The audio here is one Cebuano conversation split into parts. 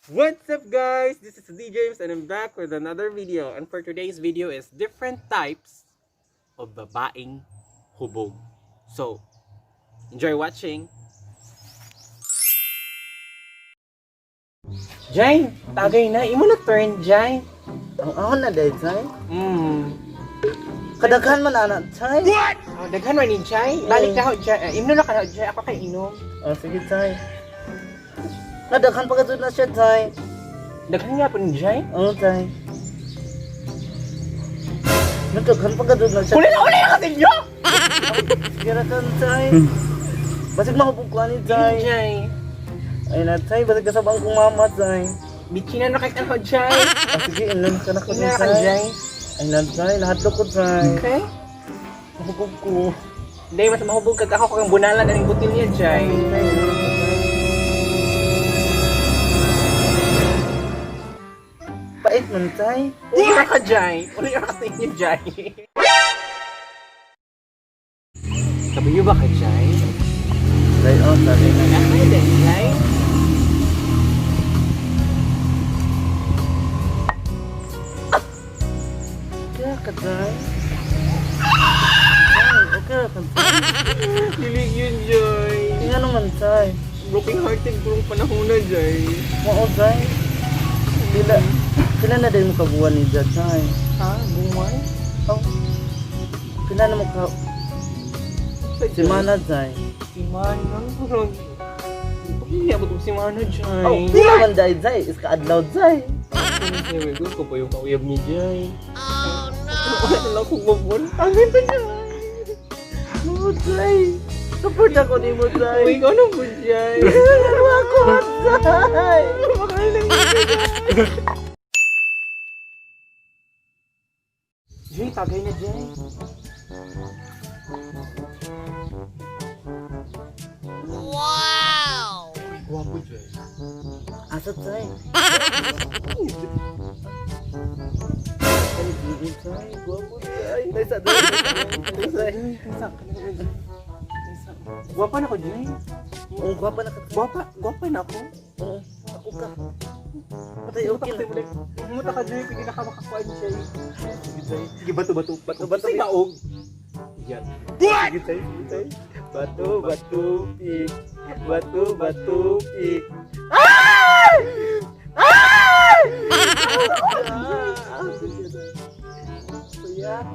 What's up, guys? This is D James and I'm back with another video. And for today's video is different types of babaeng hubog. So, enjoy watching! Jai, tagay na. Imo na turn, Jai. Ang ahon na day, Chay. Kadaghan man ana, Chay. Oh, daghan man ni Jai. Balik na ho, Jai. Eh, Imno na ka na, Jai. Ako kay inom. Oh, sige, Chay. Nadaghan pa ka na siya, Chay. Daghan nga po ni Jai. Oo, Chay. Nadaghan pa ka na siya. Uli na, uli na kasi niyo! Sige ra ka, Chay. Basig mahubog ko ani, Chay. Jai. Ay na, Chay. Basig kasabang kong mama, Chay. Bitchina na kahit ano, Jai. Ah, sige, inom ka na ko Imno ni, na ka, Chay. Jai. Ay na, Chay. Nahadlok ko, Chay. Okay? Mahubog ko. Hindi, mas mahubog kag ako kang bunalan ang butil niya, Jai. Ay, Chay, inom ka, Chay. Pait man, Chay. Uli na ka, Jai. Uli na ka sa inyo, Jai. Kabayo ba ka, Jai? Chay, oh, sabi na. Ay, din, Jai. Okay ka, Chay. Chay, okay ka, Chay. Dilig yun, Jai. Nga naman, Chay. Broken hearted ko panahon na, Jai. Mao, Chay. Pila, pila na din mo kabuan ni Jad, Chay. Ha? Buwan? Oh. Pila na mo ka... Si Mana, Chay. Si Mana. Hindi abot ko si Mana, Jai. Oh, pila man dahil, Chay. Is kaadlaw, Chay. Ay, ko pa yung kauyab ni Jai. Oh, no! Wala na lang akong mabon. Ang ganda, Jai. Oo, Chay. Support ako ni mo, Chay. Uy, ikaw na po, Jai. Ano ako, Chay? Makalang Jay, tagay na, Jay. Wow! Uy, gwapo, Jay. Asa, Chay? Ay, guwapo, Chay. Guwapo, Chay. Taysa, taysa, taysa. Taysa, taysa. Gwapa na ko, Jay. Oo, gwapa na ka, Chay. Gwapa, gwapa na ako. Oo, ako ka. Patay, okay na. Umuta ka, Jay. Pwede na ka makakuan, Jay. Sige, Chay. Sige, bato, bato. Bato, Bato, bato. Maog. Yan. Sige, Chay. Sige, Chay. Bato, bato, pick. Bato, bato, pick. Ay! Ay! Ah, sige, Chay. Kuya.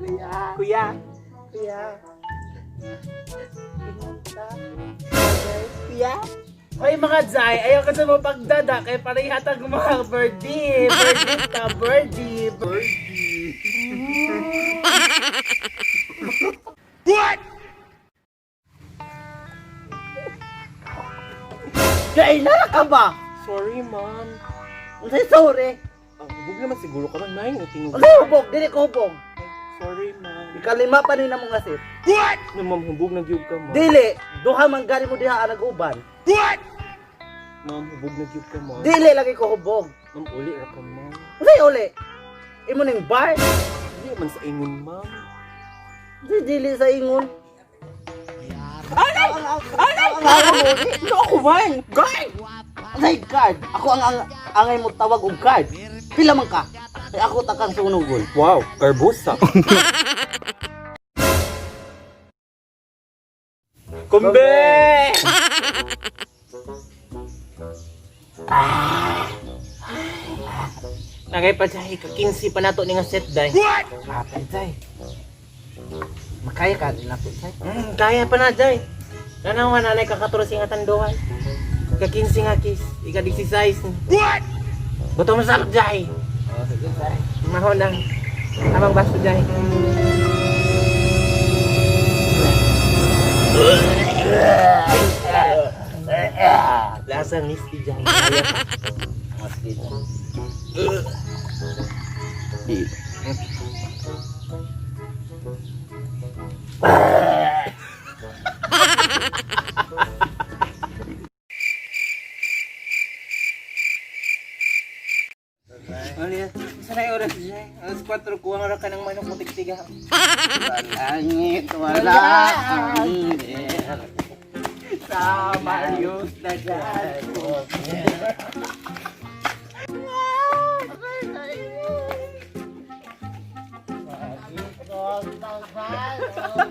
Kuya. Kuya. Kuya. Inunta. Kuya. Hoy mga Zay, ayaw ka sa mga pagdada kay parehatag mga birdie. Birdie ta, birdie. Birdie. What? Kay nara ka ba? Sorry, ma'am. Unsay sorry? Ang hubog naman siguro ka man, may tingog. Unsay hubog? Dili ko hubog. Sorry, ma'am. Ikalima pa ni namo nga sit. No, ma'am, hubog na gyud ka, ma'am. Dili, duha man gani mo diha ang nag-uban. Ma'am, hubog na gyud ka, ma'am. Dili lagi ko hubog. Ma'am, uli ra ka, ma'am. Unsay uli? Imo ning bar? Hindi man sa ingon, ma'am. Unsay dili sa ingon? Alay! Alay! Ano ako man? Guy! Unsay card? Ako ang angay mo tawag og card. Pila man ka? Kay ako takang sunugol. Wow, karbusa. Kumbe! Nagay pa jay, ka-15 pa nato ni nga set day. Apay tay. Makaya ka din ako tay. Kaya pa na jay. Nanawa nanay kakaturo nga tanduhan. Ka-15 nga kiss, ika 16. What? Buto mo sarap jay. Oh, sige tay. Maho na. Amang baso jay. Lasang misti jay. Kaya pa. Oh, sige tay. Di. Ano yan? Saan na oras jay? Alas 4, kuha nga ra ka ng manok mo tigtiga. Langit wala ang Sa Marius the God.